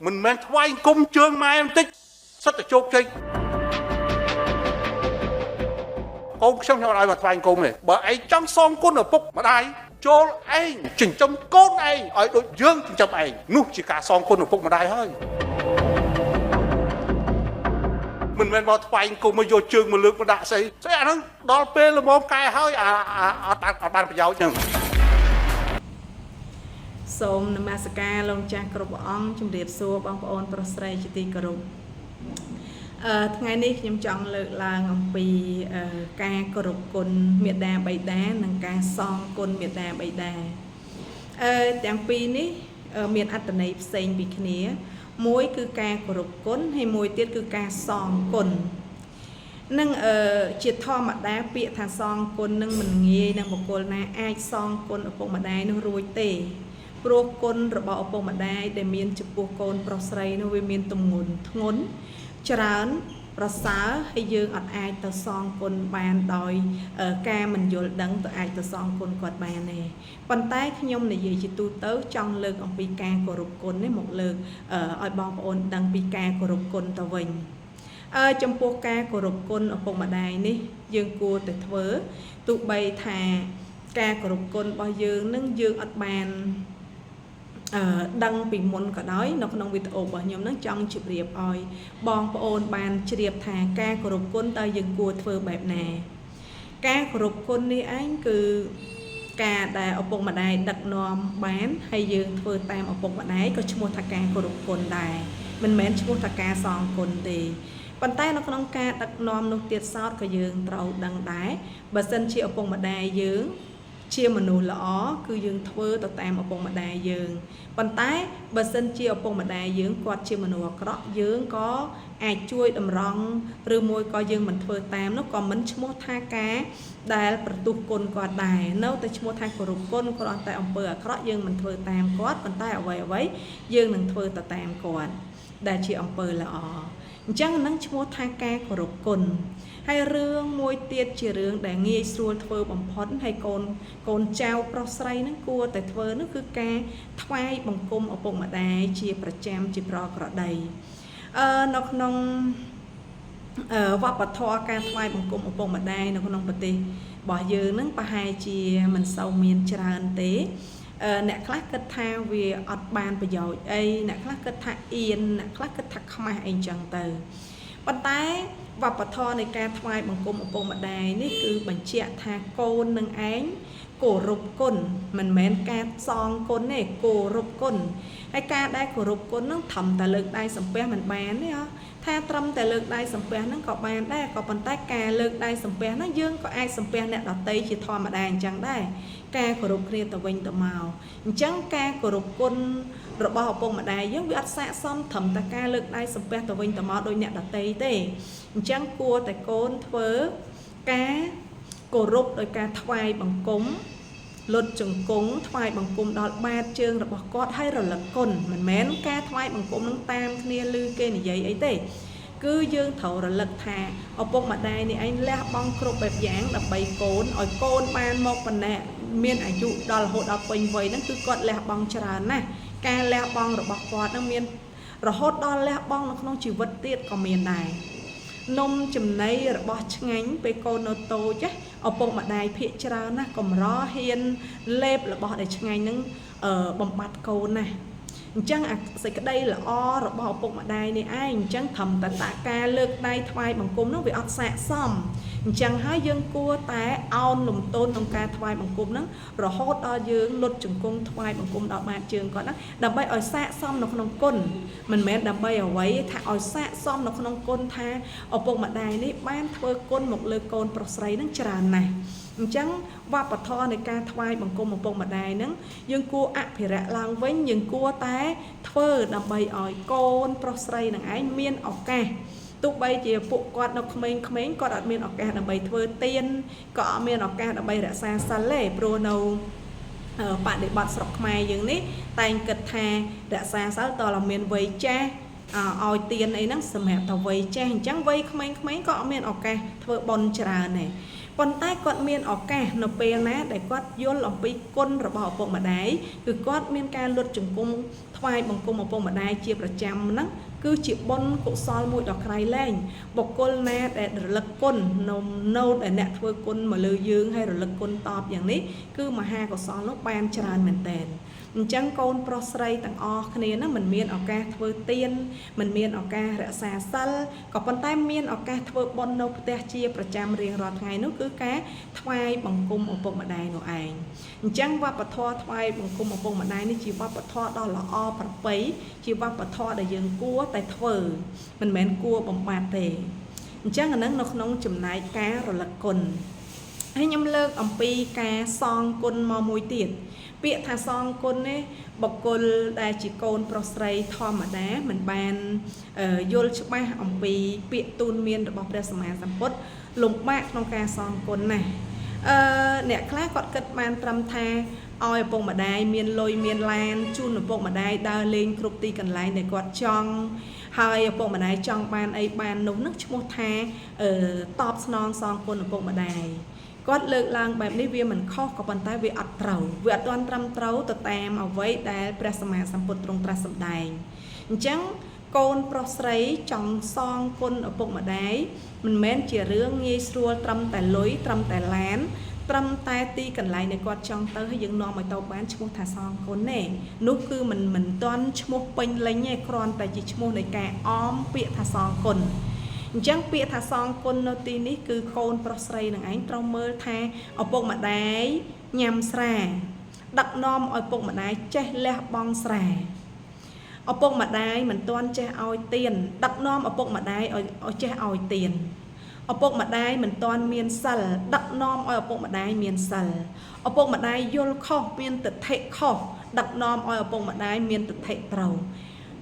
មិនមែនថ្វាយគុំជើងម៉ែបន្តិចសិតតែជោគជ័យកូនខ្ញុំខ្ញុំអត់ឲ្យមកថ្វាយគុំទេបើឯងចង់សងគុណឪពុកម្ដាយចូលឯងចិញ្ចឹមកូនឯងឲ្យដូចយើងចិញ្ចឹមឯងនោះជាការសងគុណឪពុកម្ដាយហើយមិនមែនមកថ្វាយគុំមកយកជើងមកលើកមកដាក់ស្អីស្អីអាហ្នឹងដល់ពេលល្មមកែហើយអាអត់បានប្រយោជន៍ហ្នឹង សូមនមស្ការលោកម្ចាស់គ្រប់ព្រះអង្គជម្រាបសួរបងប្អូនប្រុសស្រីជាទីគោរពថ្ងៃនេះខ្ញុំចង់លើកឡើងអំពីការគោរពគុណមេដាបៃតានិងការសងគុណមេដាបៃតាទាំងពីរនេះមានអត្ថន័យផ្សេងពីគ្នា មួយគឺការគោរពគុណហើយមួយទៀតគឺការសងគុណនឹងជាធម្មតាពាក្យថាសងគុណនឹងមិនងាយនឹងបុគ្គលណាអាចសងគុណឪពុកម្ដាយនោះរួចទេព្រោះគុណរបស់ឪពុកម្ដាយដែលមានចំពោះកូនប្រុសស្រីនោះវាមានទម្ងន់ធ្ងន់ច្រើនប្រសើរហើយយើងអត់អាចទៅសងគុណបានដោយការមិនយល់ដឹងទៅអាចទៅសងគុណគាត់បានទេប៉ុន្តែខ្ញុំនិយាយជាទូទៅចង់លើកអំពីការគោរពគុណនេះមកលើកឲ្យបងប្អូនដឹងពីការគោរពគុណទៅវិញចំពោះការគោរពគុណឪពុកម្ដាយនេះយើងគួរតែធ្វើទោះបីថាការគោរពគុណរបស់យើងនឹងយើងអត់បានដឹងពីមុនក៏ដោយនៅក្នុងវីដេអូរបស់ខ្ញុំនឹងចង់ជម្រាបឲ្យបងប្អូនបានជ្រាបថាការគោរពគុណតើយើងគួរធ្វើបែបណាការគោរពគុណនេះឯងគឺការដែលឪពុកម្ដាយដឹកនាំបានហើយយើងធ្វើតាមឪពុកម្ដាយក៏ឈ្មោះថាការគោរពគុណដែរមិនមែនឈ្មោះថាការសងគុណទេប៉ុន្តែនៅក្នុងការដឹកនាំនោះទៀតសោតក៏យើងត្រូវដឹងដែរបើសិនជាឪពុកម្ដាយយើងជាមនុស្សល្អគឺយើងធ្វើទៅតាមឪពុកម្ដាយយើងប៉ុន្តែបើសិនជាឪពុកម្ដាយយើងគាត់ជាមនុស្សអាក្រក់យើងក៏អាចជួយតម្រង់ឬមួយក៏យើងមិនធ្វើតាមនោះក៏មិនឈ្មោះថាការដែលប្រទុះគុណគាត់ដែរនៅតែឈ្មោះថាគោរពគុណគ្រាន់តែអំពើអាក្រក់យើងមិនធ្វើតាមគាត់ប៉ុន្តែអ្វីៗយើងនឹងធ្វើទៅតាមគាត់ដែលជាអំពើល្អអញ្ចឹងនឹងឈ្មោះថាការគោរពគុណហើយរឿងមួយទៀតជារឿងដែលងាយស្រួលធ្វើបំផុតហើយកូនចៅប្រុសស្រីនឹងគួរតែធ្វើនោះគឺការថ្វាយបង្គំឪពុកម្ដាយជាប្រចាំជាប្រក្រតីនៅក្នុងវប្បធម៌ការថ្វាយបង្គំឪពុកម្ដាយនៅក្នុងប្រទេសរបស់យើងនឹងប្រហែលជាមិនសូវមានច្រើនទេអ្នកខ្លះគិតថាវាអត់បានប្រយោជន៍អីអ្នកខ្លះគិតថាអៀនអ្នកខ្លះគិតថាខ្មាស់អីចឹងទៅប៉ុន្តែវប្បធម៌នៃការថ្វាយបង្គំឪពុកម្ដាយនេះគឺបញ្ជាក់ថាកូននឹងឯងគោរពគុណមិនមែនការសងគុណទេគោរពគុណហើយការដែលគោរពគុណនឹងត្រឹមតែលើកដៃសំពះមិនបានទេថាត្រឹមតែលើកដៃសំពះហ្នឹងក៏បានដែរក៏ប៉ុន្តែការលើកដៃសំពះហ្នឹងយើងក៏អាចសំពះអ្នកដទៃជាធម្មតាអញ្ចឹងដែរការគោរពគ្នាទៅវិញទៅមកអញ្ចឹងការគោរពគុណរបស់ឪពុកម្ដាយយើងវាអត់ស័ក្តិសមត្រឹមតែការលើកដៃសំពះទៅវិញទៅមកដោយអ្នកដទៃទេអញ្ចឹងគួរតែកូនធ្វើការគោរពដោយការថ្វាយបង្គំលុតជង្គង់ថ្វាយបង្គំដល់បាតជើងរបស់គាត់ហើយរលឹកគុណមិនមែនការថ្វាយបង្គំនឹងតាមគ្នាឮគេនិយាយអីទេគឺយើងត្រូវរលឹកថាឪពុកម្ដាយនេះឯងលះបង់គ្រប់បែបយ៉ាងដើម្បីកូនឲ្យកូនបានមកប៉ុណ្ណេះមានអាយុដល់រហូតដល់ពេញវ័យហ្នឹងគឺគាត់លះបង់ច្រើនណាស់ការលះបង់របស់គាត់ហ្នឹងមានរហូតដល់លះបង់នៅក្នុងជីវិតទៀតក៏មានដែរនំចំណីរបស់ឆ្ងាញ់ពេលកូននៅតូចឪពុកម្ដាយភាកច្រើនណាស់កម្រហ៊ានលេបរបស់ដែលឆ្ងាញ់ហ្នឹងបំបត្តិកូនណាស់អញ្ចឹងអាសេចក្តីល្អរបស់ឪពុកម្ដាយនេះឯងអញ្ចឹងត្រឹមតែតាការលើកដៃថ្វាយបង្គំនោះវាអត់ស័ក្តិសមអញ្ចឹងហើយយើងគួរតែអោនលំទោនក្នុងការថ្វាយបង្គំហ្នឹងរហូតដល់យើងលុតជង្គង់ថ្វាយបង្គំដល់បាតជើងគាត់ហ្នឹងដើម្បីឲ្យស័ក្តិសមនៅក្នុងគុណមិនមែនដើម្បីអ្វីថាឲ្យស័ក្តិសមនៅក្នុងគុណថាឪពុកម្ដាយនេះបានធ្វើគុណមកលើកូនប្រុសស្រីហ្នឹងច្រើនណាស់អញ្ចឹងវប្បធម៌នៃការថ្វាយបង្គំឪពុកម្ដាយហ្នឹងយើងគួរអភិរក្សឡើងវិញយើងគួរតែធ្វើដើម្បីឲ្យកូនប្រុសស្រីនឹងឯងមានឱកាសទោះបីជាពួកគាត់នៅក្មេងៗគាត់អត់មានឱកាសដើម្បីធ្វើទានក៏អត់មានឱកាសដើម្បីរក្សាសិលទេព្រោះនៅបដិបត្តិស្រុកខ្មែរយើងនេះតែងគិតថារក្សាសិលតើមានវ័យចាស់ឲ្យទានអីហ្នឹងសម្រាប់តែវ័យចាស់អញ្ចឹងវ័យក្មេងៗក៏អត់មានឱកាសធ្វើបុណ្យច្រើនទេ ប៉ុន្តែគាត់មានឱកាសនៅពេលណាដែលគាត់យល់អំពីគុណរបស់ឪពុកម្ដាយគឺគាត់មានការលុតជង្គង់ថ្វាយបង្គំឪពុកម្ដាយជាប្រចាំហ្នឹងគឺជាបុណ្យកុសលមួយដ៏ក្រៃលែងបុគ្គលណាដែលរលឹកគុណនៅដែលអ្នកធ្វើគុណមកលើយើងហើយរលឹកគុណតបយ៉ាងនេះគឺមហាកុសលនោះបានច្រើនមែនទែនអញ្ចឹងកូនប្រុសស្រីទាំងអស់គ្នាណាមិនមានឱកាសធ្វើទានមិនមានឱកាសរក្សាសិលក៏ប៉ុន្តែមានឱកាសធ្វើបុណ្យនៅផ្ទះជាប្រចាំរៀងរាល់ថ្ងៃនោះគឺការថ្វាយបង្គំឪពុកម្ដាយនោះឯងអញ្ចឹងវប្បធម៌ថ្វាយបង្គំឪពុកម្ដាយនេះជាវប្បធម៌ដ៏ល្អប្រពៃជាវប្បធម៌ដែលយើងគួរតែធ្វើមិនមែនគួរបំបត្តិទេអញ្ចឹងអានឹងនៅក្នុងចំណែកការរលឹកគុណហើយខ្ញុំលើកអំពីការសងគុណមកមួយទៀតពាក្យថាសងគុណនេះបុគ្គលដែលជាកូនប្រុសស្រីធម្មតាមិនបានយល់ច្បាស់អំពីពាក្យទូនមានរបស់ព្រះសម្មាសម្ពុទ្ធលំបាកក្នុងការសងគុណណាស់អ្នកខ្លះគាត់គិតបានត្រឹមថាឲ្យឪពុកម្ដាយមានលុយមានឡានជូនឪពុកម្ដាយដើរលេងគ្រប់ទីកន្លែងដែលគាត់ចង់ហើយឪពុកម្ដាយចង់បានអីបាននោះនឹងឈ្មោះថាតបស្នងសងគុណឪពុកម្ដាយគាត់លើកឡើងបែបនេះវាមិនខុសក៏ប៉ុន្តែវាអត់ត្រូវវាអត់ទាន់ត្រឹមត្រូវទៅតាមអ្វីដែលព្រះសម្មាសម្ពុទ្ធទ្រង់ត្រាស់សម្ដែងអញ្ចឹងកូនប្រុសស្រីចង់សងគុណឪពុកម្ដាយមិនមែនជារឿងងាយស្រួលត្រឹមតែលុយត្រឹមតែឡានត្រឹមតែទីកន្លែងដែលគាត់ចង់ទៅហើយយើងនាំឲ្យទៅបានឈ្មោះថាសងគុណទេនោះគឺមិនទាន់ឈ្មោះពេញលេញទេគ្រាន់តែជាឈ្មោះនៃការអមពាក្យថាសងគុណអញ្ចឹងពាក្យថាសងគុណនៅទីនេះគឺកូនប្រុសស្រីនឹងឯងត្រូវមើលថាឪពុកម្ដាយញ៉ាំស្រាដឹកនាំឲ្យឪពុកម្ដាយចេះលះបង់ស្រាឪពុកម្ដាយមិនទាន់ចេះឲ្យទៀនដឹកនាំឪពុកម្ដាយឲ្យចេះឲ្យទៀនឪពុកម្ដាយមិនទាន់មានសិលដឹកនាំឲ្យឪពុកម្ដាយមានសិលឪពុកម្ដាយយល់ខុសមានទិដ្ឋិខុសដឹកនាំឲ្យឪពុកម្ដាយមានទិដ្ឋិត្រូវ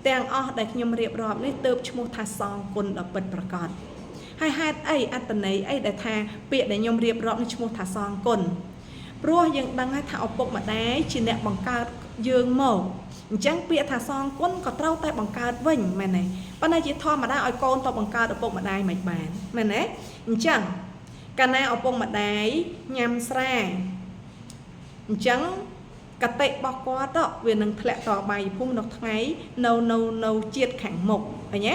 ទាំងអស់ដែលខ្ញុំរៀបរាប់នេះទើបឈ្មោះថាសងគុណដ៏ពិតប្រាកដហើយហេតុអីអត្តន័យអីដែលថាពាក្យដែលខ្ញុំរៀបរាប់នេះឈ្មោះថាសងគុណព្រោះយើងដឹងហើយថាឪពុកម្ដាយជាអ្នកបង្កើតយើងមកអញ្ចឹងពាក្យថាសងគុណក៏ត្រូវតែបង្កើតវិញមែនទេប៉ុន្តែជាធម្មតាឲ្យកូនទៅបង្កើតឪពុកម្ដាយមិនបានមែនទេអញ្ចឹងកាលណាឪពុកម្ដាយញ៉ាំស្រាអញ្ចឹងកតិរបស់គាត់វានឹងធ្លាក់តបាយភូមិនៅថ្ងៃនៅជាតិខាងមុខឃើញទេ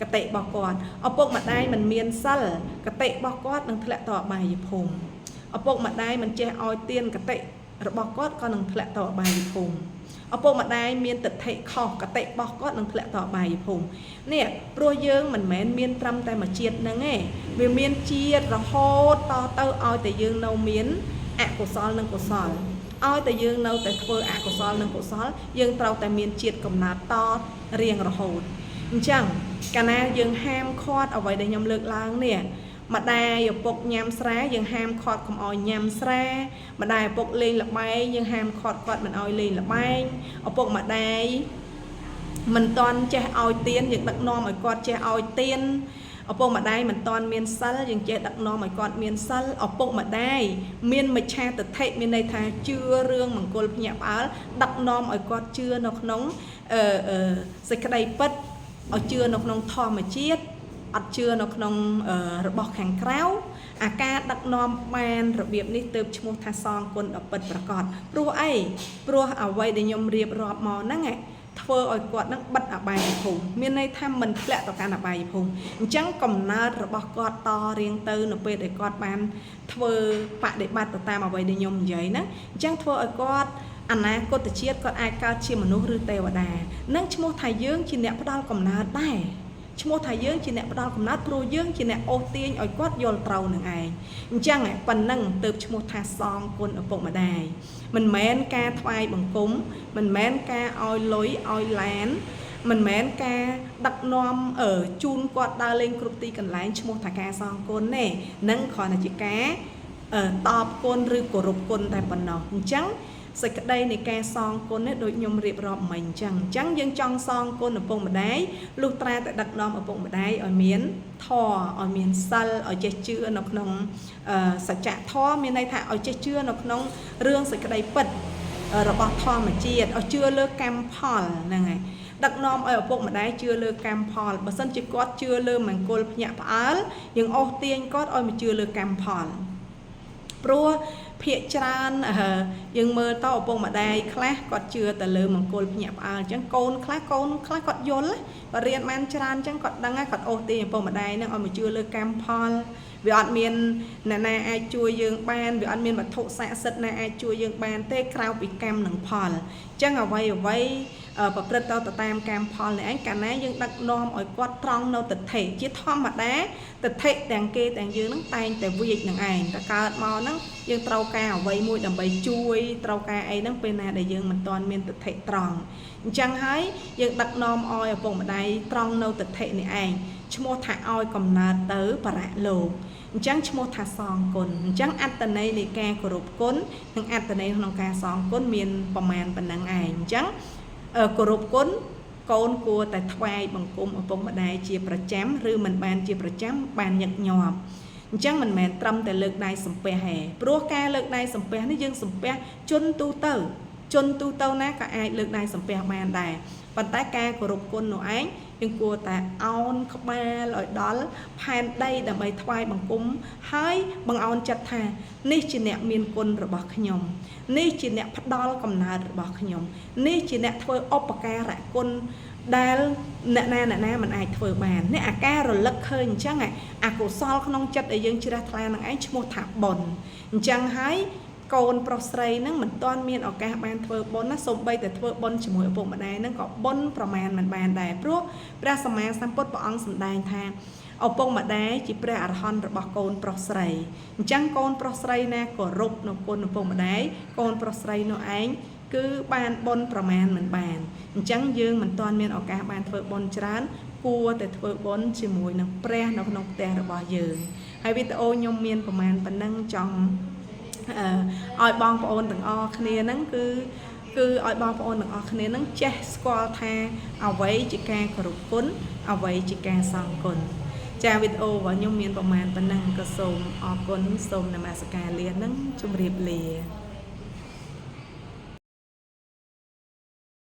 កតិរបស់គាត់ឪពុកម្ដាយមិនមានសិលកតិរបស់គាត់នឹងធ្លាក់តបាយភូមិឪពុកម្ដាយមិនចេះឲ្យទៀនកតិរបស់គាត់ក៏នឹងធ្លាក់តបាយភូមិឪពុកម្ដាយមានទិដ្ឋិខុសកតិរបស់គាត់នឹងធ្លាក់តបាយភូមិនេះព្រោះយើងមិនមែនមានត្រឹមតែមួយជាតិហ្នឹងទេវាមានជាតិរហូតតទៅឲ្យតែយើងនៅមានអកុសលនិងកុសលឲ្យតែយើងនៅតែធ្វើអកុសលនិងកុសលយើងត្រូវតែមានជាតិកំណើតតរៀងរហូតអញ្ចឹងកាលណាយើងហាមឃាត់អ្វីដែលខ្ញុំលើកឡើងនេះម្ដាយឪពុកញ៉ាំស្រាយើងហាមឃាត់កុំឲ្យញ៉ាំស្រាម្ដាយឪពុកលេងល្បែងយើងហាមឃាត់គាត់មិនឲ្យលេងល្បែងឪពុកម្ដាយមិនទាន់ចេះឲ្យទៀនយើងដឹកនាំឲ្យគាត់ចេះឲ្យទៀនឪពុកម្ដាយមិនទាន់មានសិលយើងចេះដឹកនាំឲ្យគាត់មានសិលឪពុកម្ដាយមានមិច្ឆាទិដ្ឋិមានន័យថាជឿរឿងមង្គលភ្ញាក់ផ្អើលដឹកនាំឲ្យគាត់ជឿនៅក្នុងសេចក្តីពិតឲ្យជឿនៅក្នុងធម្មជាតិអត់ជឿនៅក្នុងរបស់ខាងក្រៅអាការដឹកនាំបានរបៀបនេះទើបឈ្មោះថាសងគុណដ៏ពិតប្រាកដព្រោះអីព្រោះអ្វីដែលខ្ញុំរៀបរាប់មកហ្នឹងធ្វើឲ្យគាត់នឹងបិទអបាយភូមិមានន័យថាមិនធ្លាក់ទៅកាន់អបាយភូមិអញ្ចឹងកំណើតរបស់គាត់តរៀងទៅនៅពេលដែលគាត់បានធ្វើបដិបត្តិទៅតាមអ្វីដែលខ្ញុំនិយាយហ្នឹងអញ្ចឹងធ្វើឲ្យគាត់អនាគតជាតិគាត់អាចកើតជាមនុស្សឬទេវតានឹងឈ្មោះថាយើងជាអ្នកផ្ដល់កំណើតដែរឈ្មោះថាយើងជាអ្នកផ្ដល់កំណើតព្រោះយើងជាអ្នកអូសទាញឲ្យគាត់យល់ត្រូវនឹងឯងអញ្ចឹងប៉ុណ្ណឹងទើបឈ្មោះថាសងគុណឪពុកម្ដាយមិនមែនការថ្វាយបង្គំមិនមែនការឲ្យលុយឲ្យឡានមិនមែនការដឹកនាំជូនគាត់ដើរលេងគ្រប់ទីកន្លែងឈ្មោះថាការសងគុណទេនឹងគ្រាន់តែជាការតបគុណឬគោរពគុណតែប៉ុណ្ណោះអញ្ចឹងសេចក្តីនៃការសងគុណនេះដូចខ្ញុំរៀបរាប់មិញអញ្ចឹងអញ្ចឹងយើងចង់សងគុណឪពុកម្ដាយលុះត្រាតែដឹកនាំឪពុកម្ដាយឲ្យមានធម៌ឲ្យមានសិលឲ្យចេះជឿនៅក្នុងសច្ចធម៌មានន័យថាឲ្យចេះជឿនៅក្នុងរឿងសេចក្តីពិតរបស់ធម្មជាតិឲ្យជឿលើកម្មផលហ្នឹងហើយដឹកនាំឲ្យឪពុកម្ដាយជឿលើកម្មផលបើសិនជាគាត់ជឿលើមង្គលភ្ញាក់ផ្អើលយើងអូសទាញគាត់ឲ្យមកជឿលើកម្មផល ព្រោះភាកច្រើនយើងមើលទៅឪពុកម្ដាយខ្លះគាត់ជឿទៅលើមង្គលភ្ញាក់ផ្អើលអញ្ចឹងកូនខ្លះកូនខ្លះគាត់យល់គាត់រៀនបានច្រើនអញ្ចឹងគាត់ដឹងហើយគាត់អូសទាញឪពុកម្ដាយហ្នឹងឲ្យមកជឿលើកម្មផលវាអត់មានអ្នកណាអាចជួយយើងបានវាអត់មានវត្ថុស័ក្តិសិទ្ធិណាអាចជួយយើងបានទេក្រៅពីកម្មនិងផលអញ្ចឹងអ្វីអ្វីប្រព្រឹត្តទៅតាមកម្មផលនេះឯងកាលណាយើងដឹកនាំឲ្យគាត់ត្រង់នៅទិដ្ឋិជាធម្មតាទិដ្ឋិទាំងគេទាំងយើងនឹងតែងតែវាចនឹងឯងតែកើតមកហ្នឹងយើងត្រូវការអ្វីមួយដើម្បីជួយត្រូវការអីហ្នឹងពេលណាដែលយើងមិនទាន់មានទិដ្ឋិត្រង់អញ្ចឹងហើយយើងដឹកនាំឲ្យឪពុកម្ដាយត្រង់នៅទិដ្ឋិនេះឯងឈ្មោះថាឲ្យកំណើតទៅបរលោកអញ្ចឹងឈ្មោះថាសងគុណអញ្ចឹងអត្តន័យនៃការគោរពគុណនិងអត្តន័យក្នុងការសងគុណមានប្រមាណប៉ុណ្ណឹងឯងអញ្ចឹងគោរពគុណកូនគួរតែថ្វាយបង្គំឪពុកម្ដាយជាប្រចាំឬមិនបានជាប្រចាំបានញឹកញាប់អញ្ចឹងមិនមែនត្រឹមតែលើកដៃសំពះទេព្រោះការលើកដៃសំពះនេះយើងសំពះជនទូទៅជនទូទៅណាក៏អាចលើកដៃសំពះបានដែរប៉ុន្តែការគោរពគុណនោះឯងយើងគួរតែអោនក្បាលឲ្យដល់ផែនដីដើម្បីថ្វាយបង្គំហើយបង្អោនចិត្តថានេះជាអ្នកមានគុណរបស់ខ្ញុំនេះជាអ្នកផ្ដល់កំណើតរបស់ខ្ញុំនេះជាអ្នកធ្វើឧបការៈគុណដែលអ្នកណាអ្នកណាមិនអាចធ្វើបានអ្នកអាការរលឹកឃើញអញ្ចឹងអកុសលក្នុងចិត្តដែលយើងជ្រះថ្លានឹងឯងឈ្មោះថាបុណ្យអញ្ចឹងហើយកូនប្រុសស្រីហ្នឹងមិនទាន់មានឱកាសបានធ្វើបុណ្យណាសូម្បីតែធ្វើបុណ្យជាមួយឪពុកម្ដាយហ្នឹងក៏បុណ្យប្រមាណមិនបានដែរព្រោះព្រះសម្មាសម្ពុទ្ធព្រះអង្គសម្ដែងថាឪពុកម្ដាយជាព្រះអរហន្តរបស់កូនប្រុសស្រីអញ្ចឹងកូនប្រុសស្រីណាគោរពនៅគុណឪពុកម្ដាយកូនប្រុសស្រីនោះឯងគឺបានបុណ្យប្រមាណមិនបានអញ្ចឹងយើងមិនទាន់មានឱកាសបានធ្វើបុណ្យច្រើនគួរតែធ្វើបុណ្យជាមួយនឹងព្រះនៅក្នុងផ្ទះរបស់យើងហើយវីដេអូខ្ញុំមានប្រមាណប៉ុណ្ណឹងចង់ឲ្យបងប្អូនទាំងអស់គ្នាហ្នឹងគឺឲ្យបងប្អូនទាំងអស់គ្នាហ្នឹងចេះស្គាល់ថាអ្វីជាការគោរពគុណអ្វីជាការសងគុណចាវីដេអូរបស់ខ្ញុំមានប្រមាណប៉ុណ្ណឹងក៏សូមអរគុណសូមនមស្ការលានឹងជម្រាបលា។